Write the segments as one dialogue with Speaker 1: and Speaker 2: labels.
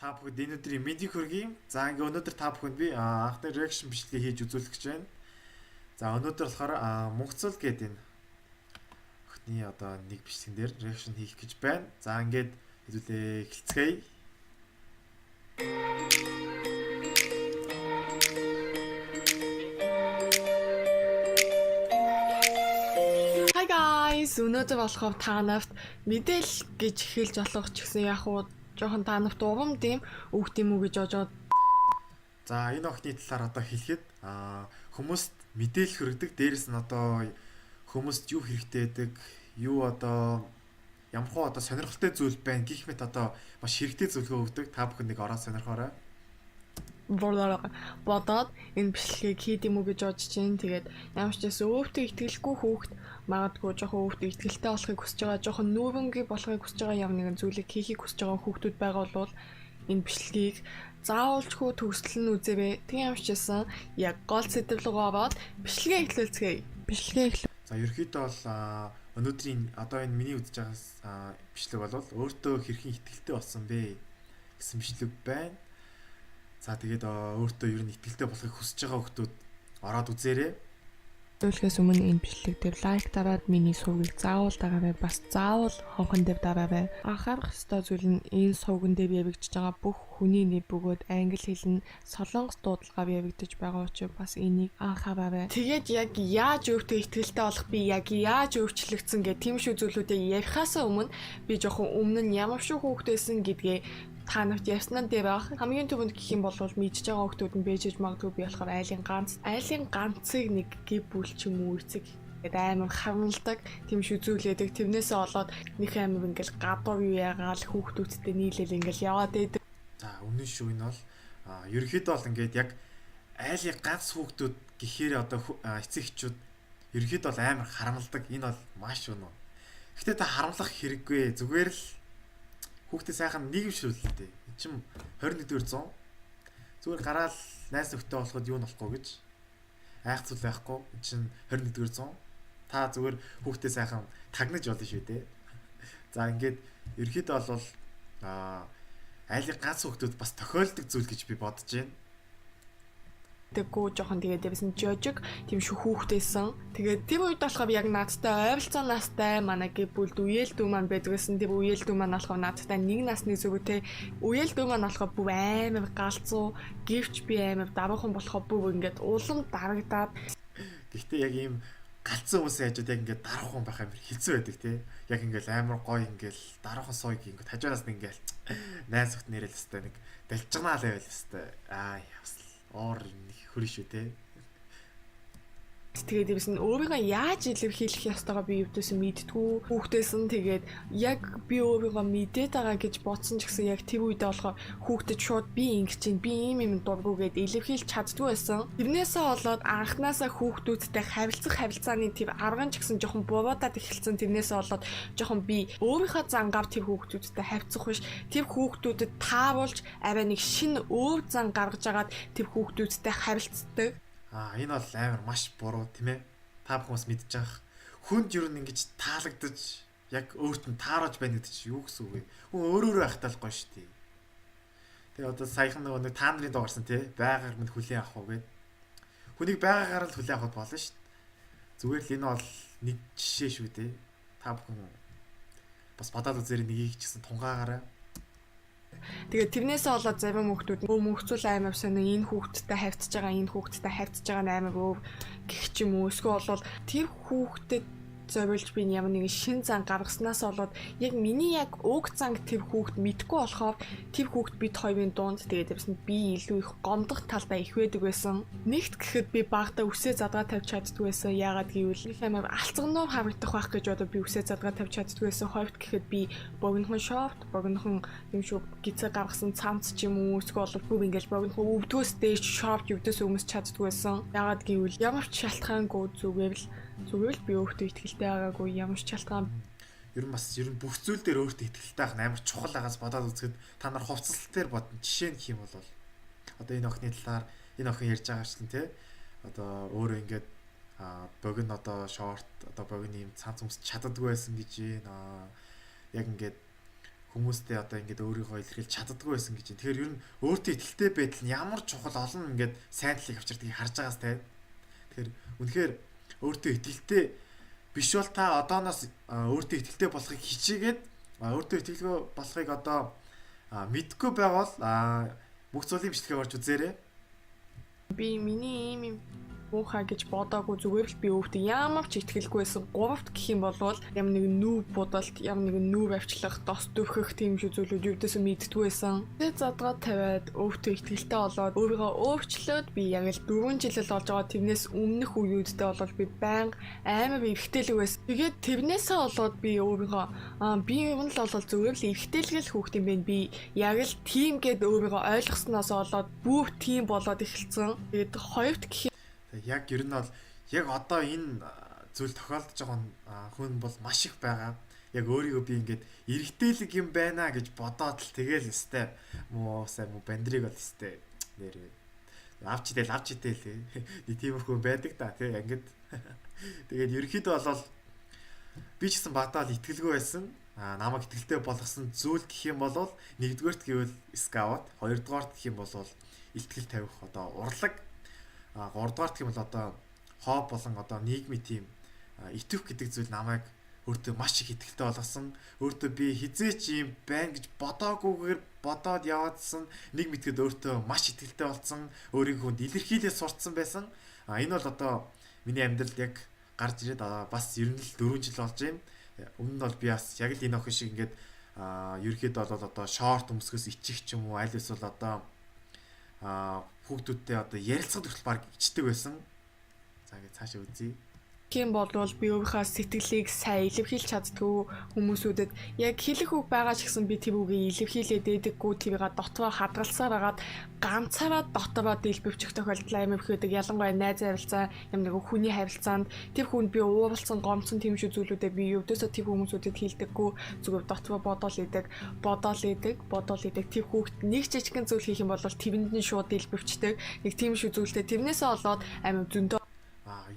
Speaker 1: Та бүхэнд энэ өдрийн мэндийг хүргэе. За ингээ өнөөдөр та бүхэнд би анхны reaction бичлэгээ хийж үзүүлэх гэж байна. За өнөөдөр болохоор Мөнхцөл гэдэг энэ охины одоо нэг бичлэгэн дээр reaction хийх гэж байна. За ингээд хэдүүлээ эхэлцгээе.
Speaker 2: Hi guys, өнөөдөр болохоор та нарт мэдээлэл гэж хэлж болох ч гэсэн яг уу жоохон та нарт урам дэм өгд юм уу гэж бодоод.
Speaker 1: За энэ охины талаар одоо хэлэхэд хүмүүст мэдээлэл хүргэдэг. Дээрэс нь одоо хүмүүст юу хэрэгтэй байдаг, юу одоо ямар хуу одоо сонирхолтой зүйл байна гэх мэт одоо маш хэрэгтэй зөвлөгөө өгдөг. Та бүхэн нэг ороо сонирхоорой.
Speaker 2: Бодоод энэ бичлэгийг хийд юм уу гэж бодож чинь. Тэгээд ямар ч байсан өвтө итгэлгүй хүүхэд магадгүй жоохон өвтө итгэлтэй болохыг хүсэж байгаа, жоохон нүүрэнгүй болохыг хүсэж байгаа, ямар нэгэн зүйлийг хийхийг хүсэж байгаа хүүхдүүд байгаа бол энэ бичлэгийг заавалчгүй төгсгөл нь үзээрэй. Тэг ямар ч байсан яг гол сэдэв рүү ороод бичлэгээ эхлүүлцгээе. Бичлэгээ эхлүүл.
Speaker 1: За ерөөхдөө бол өнөөдрийн одоо энэ миний үзэж байгаа бичлэг бол өөртөө хэрхэн итгэлтэй болсон бэ гэсэн бичлэг байна. За тэгээд өөртөө ер нь итгэлтэй болохыг хүсэж байгаа хүмүүс ороод үзээрэй.
Speaker 2: Зүйлхээс өмнө энэ бичлэг дээр лайк дараад миний сувгийг заавал дагаарай. Бас заавал хонхон дээр дараарай. Анхаарах ёстой зүйл нь энэ сувган дээр явагдаж байгаа бүх хүний нэр бөгөөд англи хэл нь солонгос дуудлагаар явагдаж байгаа учраас бас энийг анхаараарай. Тэгээд яг яаж өөртөө итгэлтэй болох би яг яаж өөрчлөгдсөн гэх тийм шүү зүйлүүдийг ярихаас өмнө би жоохон өмнө нь ямар шүү хүүхэд байсан гэдгээ та нарт ярьснаа дээр байх. Хамгийн түрүүнд гэх юм бол мэдж байгаа хүүхдүүд нь бэжэж магадгүй, би болохоор айлын ганц айлын ганцыг нэг гэр бүл ч юм уу эцэг гээд амар харамлдаг тийм шүү зүйлээдэг. Тэрнээсээ болоод нэг амар ингээл гадуур юу яагаал хүүхдүүдтэй нийлээл ингээл яваад байдаг.
Speaker 1: За үнэн шүү, энэ бол ерөнхийдөө бол ингээд яг айлын ганц хүүхдүүд гэхээр одоо эцэг эхчүүд ерөнхийдөө бол амар харамлдаг. Энэ бол маш үнэн. Гэхдээ та харамлах хэрэггүй. Зүгээр л хүүхдээ сайхан нийгэмшүүлэлтэй. Энд чинь 21-р зуун. Зүгээр гараал найз нөхдөд болоход юу нь болохгүй гэж айх зүйл байхгүй. Энд чинь 21-р зуун. Та зүгээр хүүхдээ сайхан тагнаж болно шүү дээ. За ингээд ерөнхийдөө бол айлын ганц хүүхдүүд бас тохиолдог зүйл гэж би бодож байна.
Speaker 2: Тэггүй жоохон тэгээд дээрээс нь жожиг тийм шүү хүүхдээсэн. Тэгээд тэр үед болохоор яг надтай ойролцоо настай манай гэр бүлд үеэл дүү маань байдаг гэсэн. Тэр үеэл дүү маань болохоор надтай нэг насны зүгтэй. Үеэл дүү маань болохоор бүр амар галзуу, гэвч би амар даруухан болохоор бүр ингээд улам дарагдаад.
Speaker 1: Гэхдээ яг ийм галзуу хүмүүсийн хажууд яг ингээд даруухан байх амар хэцүү байдаг тий. Яг ингээд амар гоё ингээд даруухан сууг ингээд хажуунаас нь ингээд найз зөвхт нэрэл өстэй нэг далжигнаа л байвал өстэй. Аа явсал оор нэг хөрөн шүү тий.
Speaker 2: Тэгээд дээрээс нь өөрийгөө яаж илэрхийлэх ёстойгоо би юудээсэн мэддгүү. Хүүхдээсэн тэгээд яг би өөрийгөө мэдээд байгаа гэж бодсон ч гэсэн яг тэр үедээ болохоор хүүхдэд шууд би ингэж чинь би ийм юм дургу гэд илэрхийлж чаддгүй байсан. Тэрнээсээ болоод анханасаа хүүхдүүдтэй харилцах харилцааны тэр арган ч гэсэн жоохон буруудаад эхэлсэн. Тэрнээсээ болоод жоохон би өөрийнхөө зангаар тэр хүүхдүүдтэй харьцах биш. Тэр хүүхдүүдэд тааруулж арай нэг шинэ өөр зан гаргаж агаад тэр хүүхдүүдтэй харилцдаг.
Speaker 1: Энэ бол амар маш буруу тийм ээ. Та бүхэн бас мэдж байгаа. Хүнд ер нь ингэж таалагдаж яг өөрт нь тааруулж байна гэдэг чинь юу гэсэн үг вэ? Хүн өөр өөрөө байхтаа л гоё шүү дээ. Тэгээ одоо саяхан нөгөө нэг та нарын дуу гарсан тий. Байгаар минь хүлээн авах уу гэд. Хүнийг байгаагаар л хүлээн авахд болно шүү дээ. Зүгээр л энэ бол нэг жишээ шүү дээ. Та бүхэн бас бодоод үзээрэй, нэгийг ч гэсэн тунгаагаарай.
Speaker 2: Тэгээд тэрнээсээ болоод зарим хүүхдүүд мөнхцөл амар сонио энэ хүүхдтэй харьцаж байгаа, энэ хүүхдтэй харьцаж байгаа нь амар өөв гэх ч юм уу. Эсвэл бол тэр хүүхдэд зориулж би ямар нэгэн шин зан гаргаснаас болоод яг миний яг уг занг тэр хүүхд мэдгүй болохоор тэр хүүхд бид хоёрын дунд тэгээд дээрээс нь би илүү их гомдох талдаа их байдаг байсан. Нэгт гэхэд би багада үсээ задгаа тавьж чаддгүй байсан. Яагаад гэвэл их амар алцгануур харагдах байх гэж бодоод би үсээ задгаа тавьж чаддгүй байсан. Хоёрт гэхэд би богинохон шорт, богинохон юм шүү гизээ гаргасан цамц ч юм уу эсвэл бол бүр ингээл богинохон өвдгөөс дээш шорт өвдөөс өмсч чаддгүй байсан. Яагаад гэвэл ямар ч шалтгаангүй зүгээр л би өөртөө итгэлтэй байгаагүй ямар ч шалтгаан.
Speaker 1: Ер нь бас ер нь бүх зүйл дээр өөртөө итгэлтэй байх нь амар чухал агаас бодоод үзэхэд та нар хувцаслал дээр бодно. Жишээ нь гэх юм бол одоо энэ охины талаар энэ охин ярьж байгаа шин тий. Одоо өөрөө ингээд богино одоо шорт одоо богино юм цамц өмсч чаддаггүй байсан гэж байна. Яг ингээд хүмүүстэй одоо ингээд өөрийгөө илэрхийлж чаддаггүй байсан гэж. Тэгэхээр ер нь өөртөө итгэлтэй байдал нь ямар чухал, олон ингээд сайн талыг авчирдгийг харж байгаас те. Тэгэхээр үнэхээр өөртөө итгэлтэй биш бол та одооноос өөртөө итгэлтэй болохыг хичээгээд, өөртөө итгэлгүй болохыг одоо мэдэхгүй байвал Мөнхцуулийн бичлэгээ орж үзээрэй.
Speaker 2: Би миний ийм юм муухай гэж бодоогүй, зүгээр л би өөртөө ямар ч итгэлгүй байсан. Гуравт гэх юм бол ямар нэгэн нүүр будалт, ямар нэгэн нүүр авчлах, дос дөхөх тийм шүү зүйлүүд юудээсээ мэддэггүй байсан. Тэгээ задгаа тавиад өөртөө итгэлтэй болоод өөрийгөө өөрчлөөд би яг л 4 жил л болж байгаа. Тэрнээс өмнөх үеүдтэй бол би байнга амар эргэжтэйлэг байсан. Тэгээд тэрнээсээ болоод би өөрийгөө би юм л бол зүгээр л эргэжтэйлэг л хүүхд юм байна. Би яг л тийм гээд өөрийгөө ойлгосноос болоод бүр тийм болоод эхэлсэн. Тэгээд хоёрт гэх
Speaker 1: Яг ер нь бол яг одоо энэ зүйл тохиолдож байгаа хүн бол маш их байгаа. Яг өөрийгөө би ингээд эргэжтэйлэг юм байна гэж бодоод л тэгэл өстэй муу сайн муу бандрыг бол өстэй нэр авч идэл авч идэл нэг тиймэрхүү байдаг да тий ингээд. Тэгээд ерөнхийдөө бол би ч гэсэн багадаа л итгэлгүй байсан. Намайг итгэлтэй болгосон зүйл гэх юм бол нэгдүгээрт гэвэл скаут, хоёрдугаарт гэх юм бол илтгэл тавих одоо урлаг, гуравдугаарт гэх юм бол одоо хоо болон одоо нийгмийн тийм итгэх гэдэг зүйл намайг өөртөө маш их итгэлтэй болгосон. Өөртөө би хэзээ ч юм байна гэж бодоагүйгээр бодоод яваадсан, нэг мэдгээд өөртөө маш итгэлтэй болсон, өөрийнхөө хүнд илэрхийлээ сурцсан байсан. Энэ бол одоо миний амьдралд яг гарч ирээд бас ер нь л 4 жил болж байна. Өмнө нь бол би бас яг л энэ охин шиг ингээд ерөнхийдөө бол одоо шорт өмсгөөс ичих ч юм уу, аль эсвэл одоо хүүхдүүдтэй одоо ярилцахад хүртэл баг ичдэг байсан. За, ингээд цаашаа үзье.
Speaker 2: Гэх юм бол би өөрийнхөө сэтгэлийг сайн илэрхийлж чаддгүй, хүмүүсүүдэд яг хэлэх үг байгаа ч гэсэн би тэр үгийг илэрхийлээд дээдэггүй, тэрийг дотроо хадгалсаар агаад ганцаараа дотороо дэлбэвчих тохиолдол амар их байдаг. Ялангуяа найз харилцаа, юм нэг хүний харилцаанд тэр хүнд би ууралсан, гомдсон тийм шүү зүйлүүдээ би өвдөөсөө тэр хүмүүсүүдэд хэлдэггүй, зүгээр дотроо бодоол идэг, бодоол идэг, бодоол идэг. Тэр хүүхд нэг жижигхэн зүйл хийх юм бол тэрэнд нь шууд дэлбэвчдэг. Нэг тийм шүү зүйлтэй, тэрнээсээ болоод амар зөндөө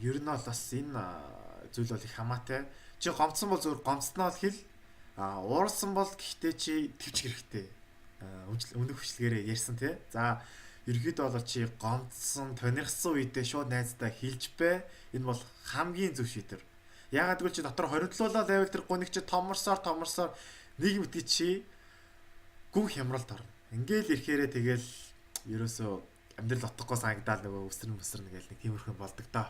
Speaker 1: Ер нь бол бас энэ зүйл бол их хамаатай. Чи гомдсон бол зүгээр гомдсноо л хэл. Уурсан бол гэхдээ чи төвч хэрэгтэй. Өмнөх хөшлөгөөрөө ярьсан тий. За, ерөнхийдөө бол чи гомдсон, тонирхсан үедээ шууд найздаа хэлж бай. Энэ бол хамгийн зөв шийдвэр. Яагаад гэвэл чи дотор хоригдлуулаад байвал тэр гуниг чи томорсоор томорсоор нэг мэдээ чи гүн хямралд орно. Ингээл ирэхээрээ тэгэл ерөөсөө амьдрал утгагүй санагдаал, нөгөө өсрөн мөсрөн гэл нэг тиймэрхүү болдог доо.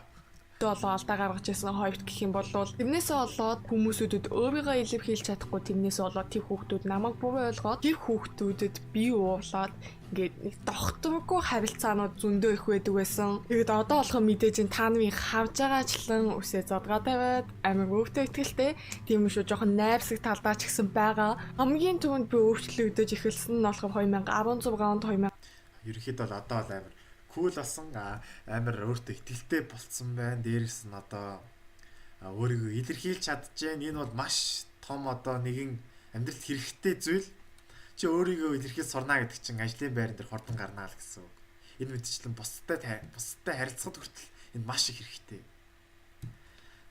Speaker 2: Болоо алдаа гаргаж ирсэн. Хоёрт гэх юм бол тэрнээсээ болоод хүмүүсүүдэд өөрийгөө илэрхийлж чадахгүй, тэрнээсээ болоод тэр хүүхдүүд намайг буруу ойлгоод, тэр хүүхдүүдэд би уурлаад ингээд нэг догтмоггүй харилцаанууд зөндөө их байдаг байсан. Тэгээд одоо болохоор мэдээж энэ та нарын харж байгаачлан үсээ задгаа тавиад амар өөртөө итгэлтэй, тийм шүү, жоохон найрсаг талдаа ч гэсэн байгаа. Хамгийн түрүүнд би өөрчлөгдөж эхэлсэн нь болохоор 2016 онд 2000
Speaker 1: Ерөнхийдөө бол одоо бол амар cool болсон, амар өөртөө итгэлтэй болцсон байна. Дээрээс нь одоо өөрийгөө илэрхийлж чадчихээн. Энэ бол маш том одоо нэгэн амьдралд хэрэгтэй зүйл. Чи өөрийгөө илэрхийлж сурна гэдэг чинь ажлын байран дээр хурдан гарнаа л гэсэн үг. Энэ мэтчлэн бусдтай харилцахад хүртэл энэ маш их хэрэгтэй.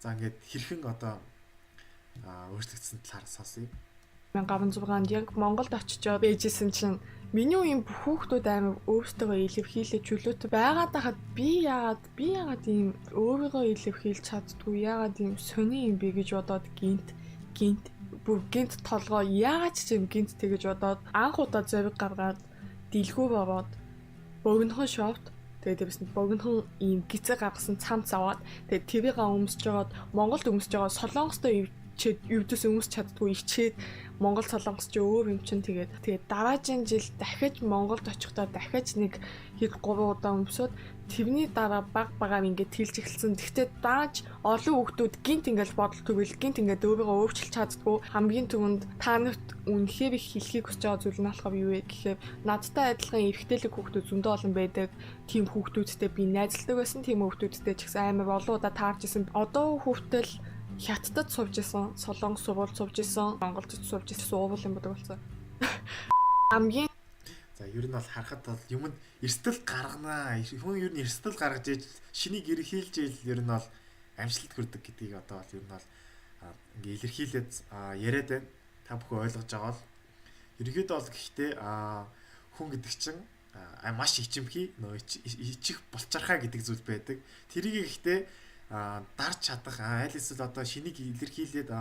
Speaker 1: За, ингээд хэрхэн одоо өөрчлөгдсөн талаар сонсъё.
Speaker 2: 2016 онд яг Монголд очичоод бэжсэн чинь миний үеийн бүх хүүхдүүд амар өөртөө илэрхийлэж чөлөөтэй байгаад байхад би яагаад ийм өөрийгөө илэрхийлж чаддгүй, яагаад ийм сони юм бэ гэж бодоод гинт гинт бүр гинт толгой яагаад ч юм гинт тэгэж бодоод анх удаа зориг гаргаад дэлгүүр ороод богинохон шорт, тэгээд дээрэс нь богинохон ийм гизээ гаргасан цамц аваад, тэгээд тэрийг өмсөж жагаад Монголд өмсөж байгаа, Солонгостой ичээд, өвдөс өмсч чаддгүй ичээд, Монгол Солонгос ч өөр юм чинь. Тэгээд дараагийн жил дахиж Монголд очихдоо дахиж нэг хэд 3 удаа өмсөд, тэрний дараа баг багаар ингээд тэлж эхэлсэн. Гэхдээ дааж олон хүүхдүүд гинт ингээд бодол төрөл, гинт ингээд өөрийгөө өөрчилж чаддгүй. Хамгийн түрүүнд та нарт үнэхээр их хэлхийг хүсэж байгаа зүйл нь болохоор юу вэ гэхээр надтай адилхан эрэгтэйлэг хүүхдүүд зөндөө олон байдаг. Тийм хүүхдүүдтэй би найзалдаг байсан. Тийм хүүхдүүдтэй ч гэсэн амар олон удаа таарч исэн. Одоо хүртэл Хятадд сувж исэн, Солонгос сургууль сувж исэн, Монголд сувж исэн, уувал юм бодог болсон. Хамгийн
Speaker 1: За, ер нь бол харахад бол юмд эрсдэл гарганаа. Хүн ер нь эрсдэл гаргаж ээж шинийг эрхийлж ийл ер нь бол амжилт хүрдэг гэдгийг одоо бол ер нь бол ингээ илэрхийлээд яриад байна. Та бүхэн ойлгож байгаа бол Ерөнхийдөө бол гэхдээ хүн гэдэг чинь маш ичимхий, нөө ичих булчархаа гэдэг зүйл байдаг. Тэрийг гэхдээ дарж чадах, аль эсвэл одоо шинийг илэрхийлээд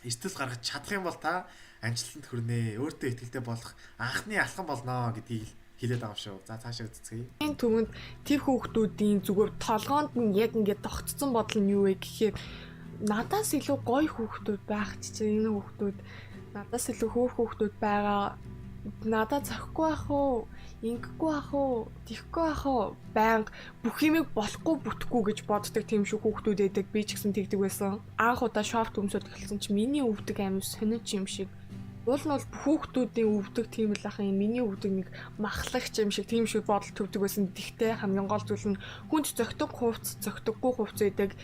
Speaker 1: эрсдэл гаргаж чадах юм бол та амжилтанд хүрнэ. Өөртөө итгэлтэй болох анхны алхам болно гэдгийг хэлээд байгаа юм шүү. За, цаашаа үзцгээе.
Speaker 2: Энэ түмэнд тэр хүүхдүүдийн зүгээр толгоонд нь яг ингээд тогтцсон бодол нь юу вэ гэхээр надаас илүү гоё хүүхдүүд байх чинь, энэ хүүхдүүд надаас илүү хөөх хүүхдүүд байгаа, надад зохихгүй байх уу, ингэхгүй байх уу, тийхгүй байх уу, байнга бүх юмыг болохгүй, бүтэхгүй гэж боддог тийм шиг хүүхдүүд байдаг. Би ч гэсэн тэгдэг байсан. Анх удаа шорт өмсөд эхэлсэн чи миний өвдөг амар сонирч юм шиг. Уул нь бол хүүхдүүдийн өвдөг тийм л ах юм. Миний өвдөг нэг махлагч юм шиг, тийм шиг бодол төвдөг байсан. Тэгтээ хамгийн гол зүйл нь хүнд зохидог хувцас, зохидоггүй хувцас байдаг.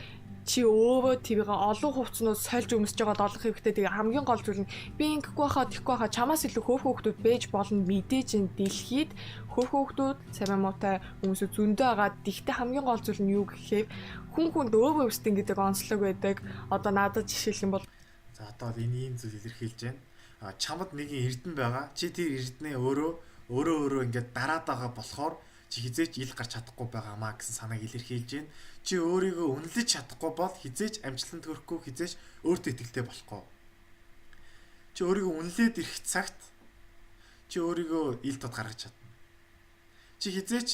Speaker 2: Чи өөрөө тэрийг олон хувцснууд сольж өмсөж байгаа олох хэрэгтэй. Тэгээ хамгийн гол зүйл нь би ингэхгүй байхаа, тэгэхгүй байхаа, чамаас илүү хөөх хүүхдүүд байж болно, мэдээж энэ дэлхийд хөөх хүүхдүүд, сайн муутай хүмүүсүүд зөндөө байгаа. Тэгтээ хамгийн гол зүйл нь юу гэхээр хүн хүнд өөр өөрсдийн гэдэг онцлог байдаг. Одоо надад жишээлх юм бол
Speaker 1: За, одоо энэ ийм зүйл илэрхийлж байна. Чамд нэгэн эрдэнэ байгаа. Чи тэр эрдэнэ өөрөө өөрөө өөрөө ингээд дараад байгаа болохоор чи хэзээ ч ил гарч чадахгүй байгаамаа гэсэн санааг илэрхийлж байна. Чи өөрийгөө үнэлж чадахгүй бол хэзээ ч амжилтанд хүрэхгүй, хэзээ ч өөртөө итгэлтэй болохгүй. Чи өөрийгөө үнэлээд ирэх цагт чи өөрийгөө ил тод гаргаж чадна. Чи хэзээ ч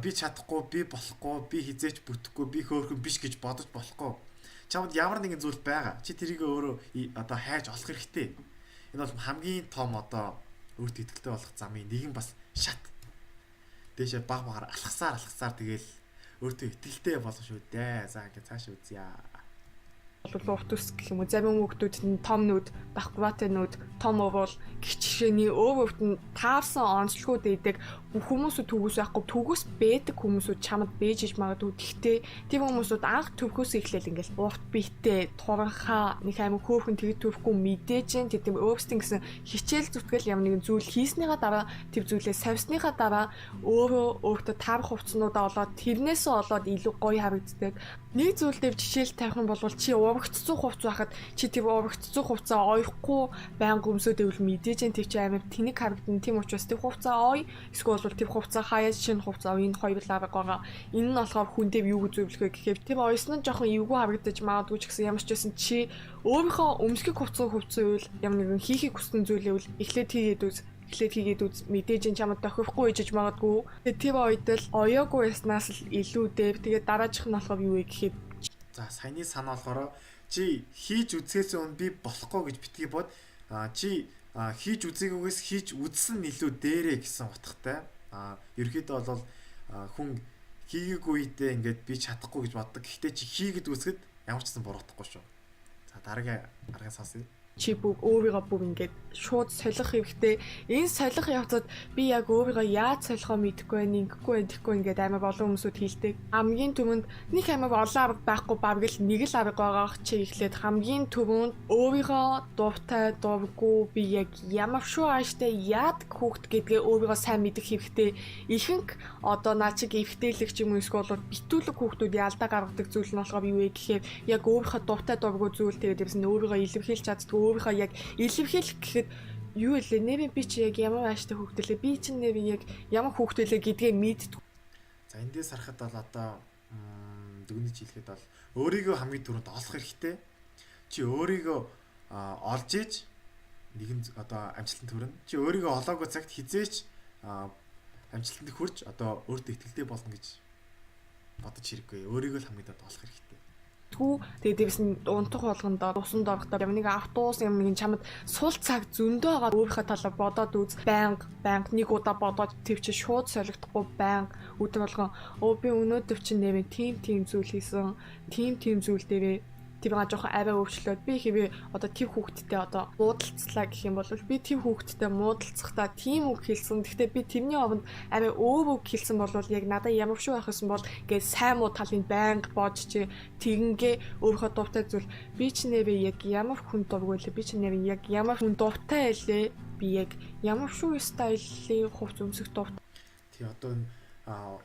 Speaker 1: би чадахгүй, би болохгүй, би хэзээ ч бүтэхгүй, би хөөрхөн биш гэж бодож болохгүй. Чамд ямар нэгэн зүйл байгаа. Чи тэрийг өөрөө одоо хайж олох хэрэгтэй. Энэ бол хамгийн том одоо өөртөө итгэлтэй болох замын нэгэн бас шат. Дээшээ баг багаар алхасаар алхасаар тэгэл өөртөө итгэлтэй болно шүү дээ. За, ингээд цааш үзье.
Speaker 2: Бол урт үс гэх юм уу, зарим хүүхдүүд нь том нүд, давхваатай нүд, том уруул гэх жишээний өөр өөрт нь таарсан онцлогуд идэг. Бүх хүмүүсүүд төгөөс байхгүй, төгөөс байдаг хүмүүсүүд чамд бэж иж магадгүй. Гэхдээ тийм хүмүүсүүд анх төвхөөс эхлээл ингээл урт биетэй, туранхаа, нэг амар хөөхөн тэгэд төрөхгүй мэдээж нь тийм өөрсдийн гэсэн хичээл зүтгэл, ямар нэгэн зүйл хийснийхаа дараа, тэр зүйлээ савьсныхаа дараа өөрөө өөртөө таарах хувцснуудаа олоод, тэрнээсээ олоод илүү гоё харагддаг. Нэг зүйл дээр жишээл тавих юм бол чи урагцсан хувцас байхад чи тэр урагцсан хувцаа оёхгүй байнга өмсөд ивэл мэдээж нь тэр чи амар тэнэг харагдана. Тийм учраас тэр хувцаа ой, эсвэл бол тэр хувцаа хаяад шинэ хувцаа, энэ хоёр л арга байгаа. Энэ нь болохоор хүн дээр юу гэж зөвлөх вэ гэхээр тэр оёсон нь жоохон эвгүй харагдаж магадгүй ч гэсэн ямар ч байсан чи өөрийнхөө өмсгөх хувцас хувцас үйл ямар нэгэн хийхийг хүссэн зүйлээ үл эхлээд хийгээд үз, эхлээд хийгээд үз, мэдээж энэ чамд тохирохгүй ижиж магадгүй. Тэгээд тэр үед л оёогүй яснаас л илүү дээр. Тэгээд дараачих нь болохоор юу вэ гэхээр
Speaker 1: За, саяны санаа болохоор чи хийж үзэхээс өмнө би болохгүй гэж битгий бод. Чи хийж үзээгүйгээс хийж үзсэн нь илүү дээрээ гэсэн утгатай. Ерөнхийдөө бол хүн хийгээгүй үедээ ингээд би чадахгүй гэж боддог. Гэхдээ чи хийгээд үзэхэд ямар ч гэсэн буруутахгүй шүү. За, дараагийн аргыг сонсъё.
Speaker 2: Чи бүх өөрийгөө бүр ингээд шууд солих хэрэгтэй. Энэ солих явцад би яг өөрийгөө яаж солихоо мэдэхгүй байна, ингэхгүй байна, тэгэхгүй ингээд амар олон хүмүүсүүд хэлдэг. Хамгийн түрүүнд нэг амар олон арга байхгүй, бараг л нэг л арга байгаа. Чи эхлээд хамгийн түрүүнд өөрийгөө дуртай, дургүй, би яг ямар шүү ааштай яадаг хүүхэд гэдгээ өөрийгөө сайн мэдэх хэрэгтэй. Ихэнх одоо наа чиг эвхтэлэг ч юм уу эсвэл битүүлэг хүүхдүүд ялдаа гаргадаг зүйл нь болохоор юу вэ гэхээр яг өөрийнхөө дуртай, дургүй зүйл, тэгээд дээрээс нь өөрийгөө илэрхийлж чаддгүй, өөрийнхөө яг илэрхийлэх гэхэд юу вэ? Нэрээ би чи яг ямар ааштай хүүхдэлээ? Би чинь нэрээ яг ямар хүүхдэлээ гэдгээ мэддэг.
Speaker 1: За, эндээс харахад бол одоо дүгнэж хэлэхэд бол өөрийгөө хамгийн түрүүнд олох хэрэгтэй. Чи өөрийгөө олж иж нэгэн одоо амжилтанд хүрнэ. Чи өөрийгөө олоогүй цагт хэзээ ч амжилтанд хүрч одоо өөртөө итгэлтэй болно гэж бодож хэрэггүй. Өөрийгөө л хамгийн түрүүнд олох хэрэгтэй.
Speaker 2: Тэгээд дээрээс нь унтах болгондоо, усанд орохдоо, ямар нэгэн автобус, ямар нэгэн чамд сул цаг зөндөө байгаа, өөрийнхөө талаар бодоод үз. Байнга байнга нэг удаа бодоод тэр чи шууд солигдохгүй, байнга өдөр болгон өө би өнөөдөр чинь нэрээ тийм тийм зүйл хийсэн, тийм тийм зүйл дээрээ тэр га жоохон арай өөрчлөөд би хэвээ одоо тэр хүүхэдтэй одоо муудалцлаа гэх юм бол би тэр хүүхэдтэй муудалцахдаа тийм үг хэлсэн. Гэхдээ би тэрний оронд арай өөр үг хэлсэн бол яг надад ямар шүү байх гэсэн бол гэж сайн муу талыг байнга бодж чи тэгингээ өөрийнхөө дуртай зүйл, би ч нэрээ яг ямар хүн дургүй лээ, би ч нэрээ яг ямар хүн дуртай байлээ, би яг ямар шүү стайлын хувц өмсөх дуртай.
Speaker 1: Тий, одоо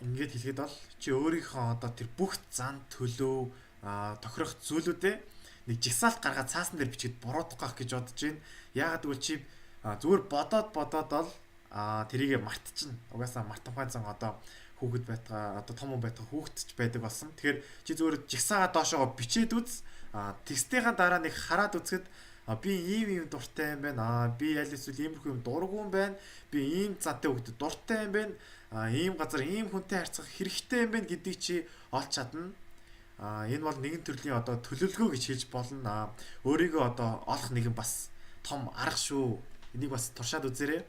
Speaker 1: ингээд хэлэхэд бол чи өөрийнхөө одоо тэр бүх зан төлөв тохирох зүйлүүдээ нэг жагсаалт гаргаад цаасан дээр бичгээд буруутгах гэж бодож байна. Яагаад гэвэл чи Зүгээр бодоод бодоод бол тэрийг мартчихна. Угаасаа мартамхай зан одоо хүүхэд байтгаа, одоо том хүн байтгаа хүүхэд ч байдаг болсон. Тэгэхээр чи зүгээр жигсаагаа доошоогоо бичээд үз. Тэгснийхаа дараа нэг хараад үзэхэд би ийм ийм дуртай юм байна. Би аль эсвэл иймэрхүү юм дургүй юм байна. Би ийм зантай хүүхдэд дуртай юм байна. Ийм газар ийм хүнтэй харьцах хэрэгтэй юм байна гэдгийг чи олж чадна. Энэ бол нэгэн төрлийн одоо төлөвлөгөө гэж хэлж болно. Өөрийгөө одоо олох нэгэн бас том арга шүү. Энийг бас туршаад үзээрэй.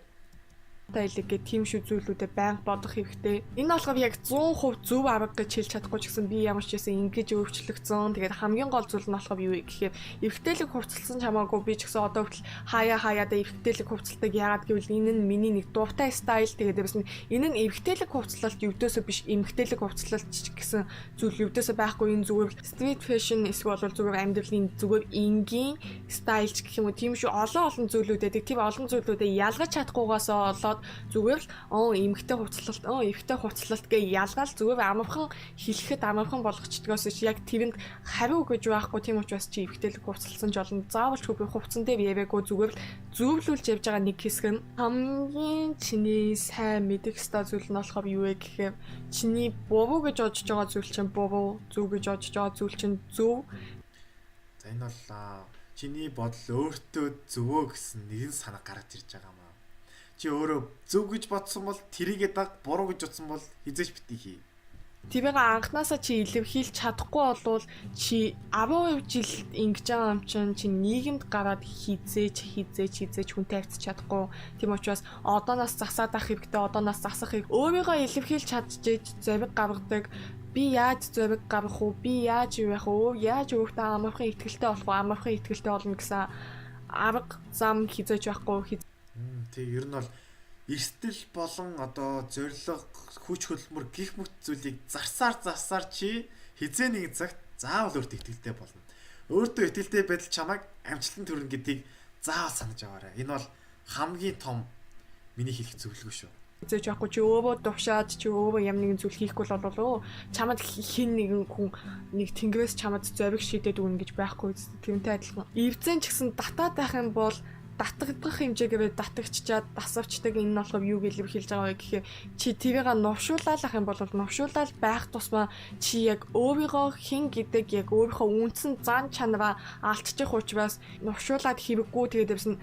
Speaker 2: Тайлэг гэх тийм шүү зүйлүүдэд байнга бодох хэрэгтэй. Энэ болохоор яг 100% зөв арга гэж хэлж чадахгүй ч гэсэн би ямар ч байсан ингэж өөрчлөгдсөн. Тэгээд хамгийн гол зүйл нь болохоор юу вэ гэхээр эрэгтэйлэг хувцалсан ч хамаагүй, би ч гэсэн одоо хүртэл хаяа хаяадаа эрэгтэйлэг хувцалдаг. Яагаад гэвэл энэ нь миний нэг дуртай style. Тэгээд дээрэс нь энэ нь эрэгтэйлэг хувцлалт өвдөөсөө биш, эмэгтэйлэг хувцлалт ч гэсэн зүйл өвдөөсөө байхгүй. Энэ зүгээр street fashion эсвэл бол зүгээр амьдралын зүгээр энгийн style ч гэх юм уу, тийм шүү, олон олон зүйлүүд байдаг. Тийм олон зүйлүүдэд ялгаж чадахгүйгаасаа болоод зүгээр л оо эмэгтэй хувцлалт, оо эрэгтэй хувцлалт гэж ялгаал зүгээр амархан хэлэхэд амархан болгочдгоос ш яг тэрэнд хариу гэж байхгүй. Тийм учраас чи эрэгтэйлэг хувцлалсан ч болно. Заавалчгүй би хувцсан дээр яваагүй, зүгээр л зөвлүүлж явж байгаа нэг хэсэг нь. Хамгийн чиний сайн мэдэх ёстой зүйл нь болохоор юу вэ гэхээр чиний буруу гэж бодож байгаа зүйл чинь буруу, зөв гэж бодож байгаа зүйл чинь зөв.
Speaker 1: За, энэ бол чиний бодол өөртөө зөвөө гэсэн нэгэн санаа гаргаж ирж байгаа юм аа. Чи өөрөө зөв гэж бодсон бол тэрийгээ даг, буруу гэж бодсон бол хэзээ ч битгий хий.
Speaker 2: Тэрийг анхнаасаа чи илэрхийлж чадахгүй болвол чи 12 жил ингэж байгаа юм чинь чи нийгэмд гараад хэзээ ч хэзээ ч хэзээ ч хүнтэй харьцаж чадахгүй. Тийм учраас одооноос засаад авах хэрэгтэй, одооноос засах хэрэг. Өөрийгөө илэрхийлж чадчихэж зориг гаргадаг. Би яаж зориг гаргах уу? Би яаж юу яах вэ? Яаж өөртөө амархан итгэлтэй болох уу? Амархан итгэлтэй болно гэсэн арга зам хэзээ ч байхгүй.
Speaker 1: Тэг ер нь бол эрсдэл болон одоо зорилго, хүч хөдөлмөр гих мэт зүйлийг зарсаар зарсаар чи хэзээ нэгэн цагт заавал өөртөө итгэлтэй болно. Өөртөө итгэлтэй байдал чамайг амжилтанд хүрнэ гэдгийг заавал санаж аваарай. Энэ бол хамгийн том миний хэлэх зөвлөгөө шүү.
Speaker 2: Хэзээ ч байхгүй. Чи өөрөө тушаад, чи өөрөө ямар нэгэн зүйл хийхгүй л болов чамд хэн нэгэн хүн нэг тэнгэрээс чамд зориг шидээд өгнө гэж байхгүй. Тэрнтэй адилхан эвзэн ч гэсэн татаад байх юм бол татагдах хэмжээгээр татагччаад дасавчдаг. Энэ нь болохоор юу илэрхийлж байгаа вэ гэхээр чи тэрийг нувшуулаад ах юм бол нувшуулаад байх тусмаа чи яг өөрийгөө хэн гэдэг, яг өөрийнхөө үндсэн зан чанараа алдчих учраас нувшуулаад хэрэггүй. Тэгээд дээрээс нь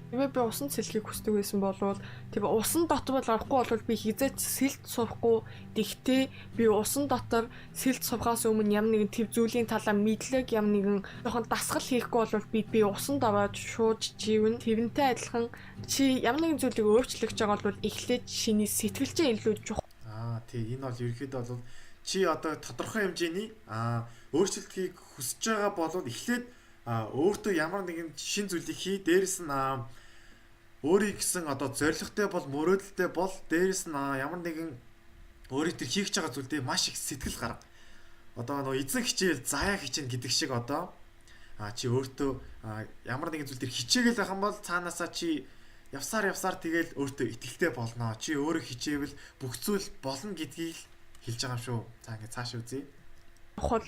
Speaker 2: хэрвээ би усан сэлхийг хүсдэг байсан болвол тэр усан дотор л орохгүй бол би хэзээ ч сэлд сурахгүй. Тэгтээ би усан дотор сэлд сурахаас өмнө ямар нэгэн тэр зүйлийн талаар мэдлэг, ямар нэгэн жоохон дасгал хийхгүй бол би усанд ороод шууд живэн. Тэрнтэй адилхан чи ямар нэгэн зүйлийг өөрчлөх гэж байгаа бол эхлээд чиний сэтгэл чинь илүү чухал.
Speaker 1: Тий, энэ бол ерөнхийдөө бол чи одоо тодорхой хэмжээний өөрчлөлтийг хүсэж байгаа бол эхлээд өөртөө ямар нэгэн шин зүйлийг хий, дээрэс нь өөрийг гэсэн одоо зорилготой бол, мөрөөдөлтэй бол, дээрэс нь ямар нэгэн өөрийн тэр хийх гэж байгаа зүйлдээ маш их сэтгэл гарга. Одоо нөгөө эзэн хичээл заяа хичээнэ гэдэг шиг одоо чи өөртөө ямар нэгэн зүйл дээр хичээгээл байх юм бол цаанаасаа чи явсаар явсаар тэгэл өөртөө итгэлтэй болно. Чи өөрөө хичээвэл бүх зүйл болно гэдгийг л хэлж байгаа юм шүү. За, ингээд цааш үзье.
Speaker 2: Чухал.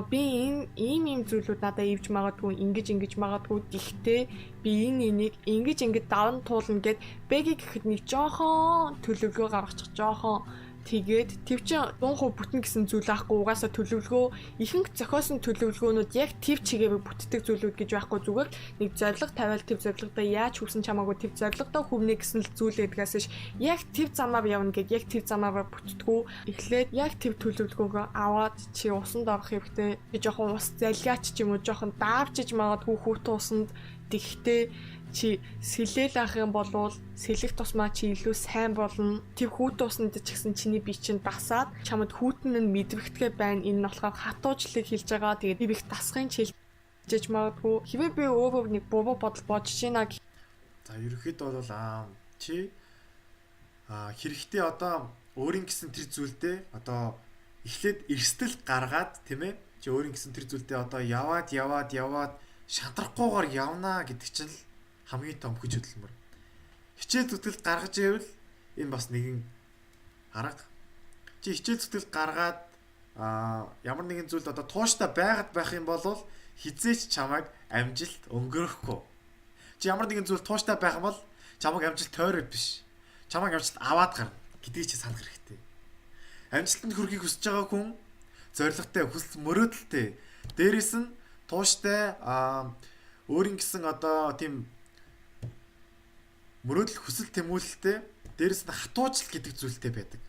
Speaker 2: Би энэ ийм ийм зүйлүүд надад эвж магадгүй, ингэж ингэж магадгүй. Гэхдээ би энэ энийг ингэж ингэж даван туулна гэд бэги гэхэд нэг жоохон төлөвлөгөө гаргачих, жоохон. Тэгээд тэр чин 100% бүтнэ гэсэн зүйл аахгүй, угаасаа төлөвлөгөө, ихэнх зохиосон төлөвлөгөөнүүд яг тэр чигээр бүтдэг зүйлүүд гэж байхгүй, зүгээр нэг зорилго тавиал тэр зорилгодоо яаж хүрсэн ч хамаагүй тэр зорилгодоо хүрнэ гэсэн л зүйл гэдгээс ш яг тэр замаар явна гэд яг тэр замаар бүтдэггүй. Эхлээд яг тэр төлөвлөгөөгөө аваад чи усанд орох хэрэгтэй. Чи жоохон ус залгиач ч юм уу, жоохон даавчиж магадгүй хүүтэн усанд. Тэгтээ чи сэлээл авах юм бол сэлэх тусмаа чи илүү сайн болно. Тэр хүүтэн усанд ч гэсэн чиний бие чинь дасаад чамд хүүтэн нь мэдрэгдэхээ байна. Энэ нь болохоор хатуучлыг хэлж байгаа. Тэгээд би их дасахын чилжиж магадгүй. Хэрвээ би өөрөө нэг буруу бодол бодож байна.
Speaker 1: За, ерөнхийдөө бол чи хэрэгтэй одоо өөрийн гэсэн тэр зүйлдээ одоо эхлээд эрсдэл гаргаад, тийм ээ, чи өөрийн гэсэн тэр зүйлдээ одоо яваад яваад яваад шантрахгүйгээр явнаа гэдэг чинь л хамгийн том хүч хөдөлмөр. Хичээл зүтгэл гаргаж ивэл энэ бас нэгэн арга. Чи хичээл зүтгэл гаргаад ямар нэгэн зүйлд одоо тууштай байгаад байх юм бол хэзээ ч чамайг амжилт өнгөрөхгүй. Чи ямар нэгэн зүйл тууштай байх юм бол чамайг амжилт тойроод биш. Чамайг амжилт аваад гарна гэдгийг чи санах хэрэгтэй. Амжилтанд хүрэхийг хүсэж байгаа хүн зоригтой, хүсэл мөрөөдөлтэй. Дээрээс нь тууштай, өөрийн гэсэн одоо тийм мөрөөдөл, хүсэл тэмүүлэлтэй, дээрээс нь хатуужл гэдэг зүйлтэй байдаг.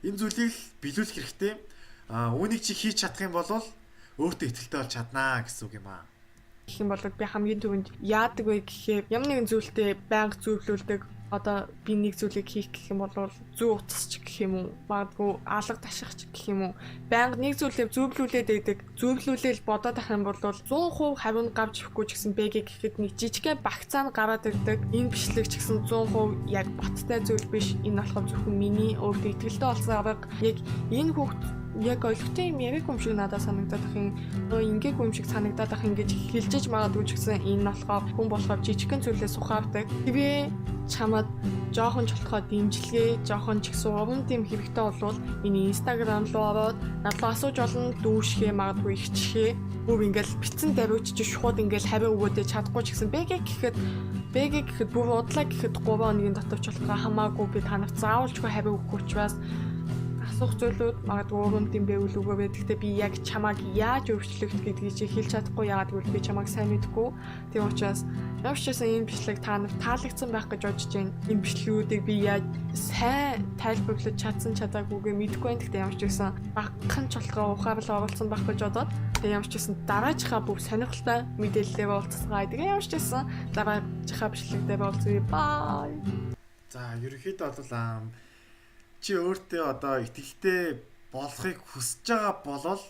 Speaker 1: Энэ зүйлийг л биелүүлэх хэрэгтэй. Үүнийг чи хийж чадах юм бол өөртөө итгэлтэй болж чаднаа гэсэн үг юм аа.
Speaker 2: Гэх юм бол би хамгийн түрүүнд яадаг вэ гэхээр ямар нэгэн зүйлтэй байнга зөвлөлдөг. Одоо би нэг зүйлийг хийх гэх юм бол зүү утасч гэх юм уу, магадгүй алга таших ч гэх юм уу. Байнга нэг зүйлээ зөвлүүлээд байдаг. Зөвлүүлээл бодоод ах юм бол 100% хариу нь гарч ирэхгүй ч гэсэн бэгэ гэхэд нэг жижигхэн багцаа нь гараад ирдэг. Энэ бичлэг ч гэсэн 100% яг баттай зүйл биш. Энэ болохоор зөвхөн миний өөртөө итгэлтэй болсон арга. Яг энэ хүүхд яг ойлгохтой юм яриаг юм шиг надад санагдаад ах юм. Ингээгүй юм шиг санагдаад ах юм гэж хэлжиж магадгүй ч гэсэн энэ болохоор хүн болохоор жижигхэн зүйлээс ухаардаг. Тэгээ чамаад жоохон ч болохоо дэмжлэгээ, жоохон ч гэсэн урам дэм хэрэгтэй болвол миний Instagram руу ороод над руу асууж болно, дүүшхээ магадгүй ихчихээ. Бүр ингээл битсэн даруйч чи шууд ингээл хариу өгөөдэй чадахгүй ч гэсэн бэгэ гэхэд бүр удлаа гэхэд 3 хоногийн дотор ч болохоо хамаагүй би та нарт заавалчгүй хариу өгөх учраас асуух зүйлүүд магадгүй урам дэм байвал өгөөрэй. Гэхдээ би яг чамайг яаж өөрчлөх гэдгийг чи хэлж чадахгүй, яагаад гэвэл би чамайг сайн мэдэхгүй. Тийм учраас ямар ч байсан энэ бичлэг та нарт таалагдсан байх гэж бодож байна. Энэ бичлэгүүдийг би яаж сайн тайлбарлаж чадсан чадаагүйгээ мэдэхгүй байна. Гэхдээ ямар ч байсан багахан ч болохоо ухаарлаа оруулсан байх гэж бодоод тэгээ ямар ч байсан дараачихаа бүх сонирхолтой мэдээлэлээр уулзцгаая. Тэгээ ямар ч байсан дараачихаа бичлэг дээр уулзъя. Bye.
Speaker 1: За, ерөнхийдөө бол чи өөртөө одоо итгэлтэй болохыг хүсэж байгаа болол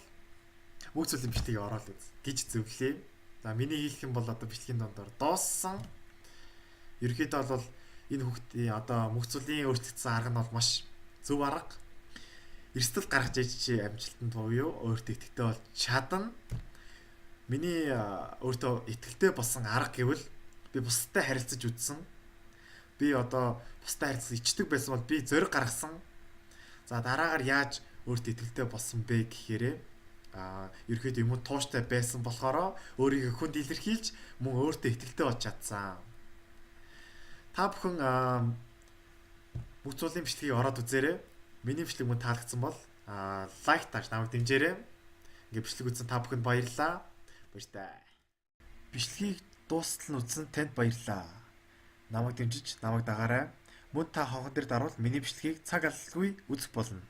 Speaker 1: мөнх зүйлийн бичлэгийг ороод үз гэж зөвлөе. За, миний хэлэх юм бол одоо бичлэгийн дундор дууссан. Ерөнхийдөө бол энэ хүүхдийн одоо мөнх зүйлийн өөрчлөгдсөн арга нь бол маш зөв арга. Эрсдэл гаргаж иж чи амжилтанд буюу өөртөө итгэлтэй болж чадна. Миний өөртөө итгэлтэй болсон арга гэвэл би бусдад харилцаж үзсэн. Би одоо бусдад харилцаж ичдэг байсан бол би зориг гаргасан. За, дараагаар яаж өөртөө итгэлтэй болсон бэ гэхээрээ ерөөхдөө юм тууштай байсан болохоор өөрийгөө хүнд илэрхийлж мөн өөртөө итгэлтэй болж чадсан. Та бүхэн мөнх цулын бичлэгийг ороод үзээрэй. Миний бичлэг мөн таалагдсан бол like дарж намайг дэмжээрэй. Ингээ бичлэг үзсэн та бүхэнд баярлалаа. Баяртай. Бичлэгийг дуустал нь үзсэн танд баярлалаа. Намайг дэмжиж намайг дагаарай. Мөн та хонхон дээр дарвал миний бичлэгийг цаг алдалгүй үзэх болно.